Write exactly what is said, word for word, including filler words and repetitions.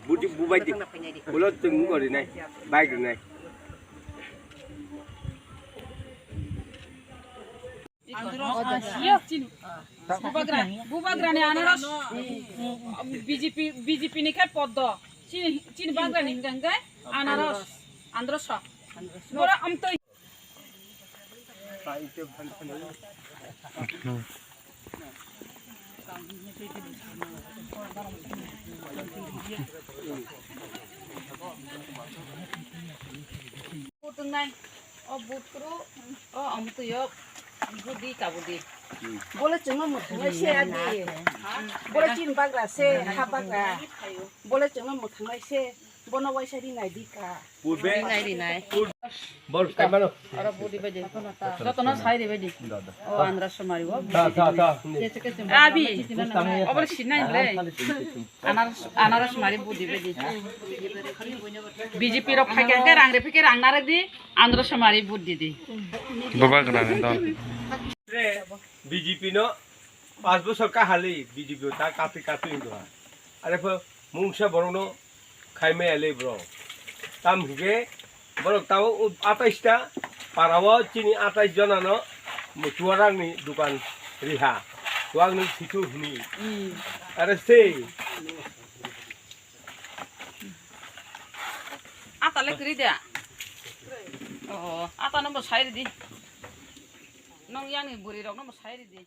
Buji bubai di. Ulo tung ko rinai. Bai rinai. Bubagra, bubagra ni anaros. B J P, B J P ni khai poddo. Chini, chini bagra ni hingka hingka anaros. Androso. Bora amtoi. Putungnai, o butkru, o amtuyo, budi kabudi. Bole chwngno mwthangwi se adi. Bole chini bagra se, ha bagra. Bole chwngno mwthangwi se, bono waisa rinai di ka. Purbe. Rinai, rinai. Bor kaimano. Oro budi bai di. Jotono sai di bai di. O andra somari o. Tha, tha, tha. Abi. Obor sinai ble. Anaros, anaros mari budi bai di. B J P rok phai khe rang re phai khe rang nare di. Andra somari budi di. Bubagra ni dol. B J P no pas bosor kahali B J P ta kapi kapi wngkha. Are pho mungsa borok no khai maya le bro. Tam hwnkhe borok tao atais ta para o chini atais jona no chuarang ni dukan riha. Chuarang ni situ hini. Are se. Ata le kwrwi da? Oh, ata no bo sai ridi. Nong yang ni bwrwi rok no bo sai ridi.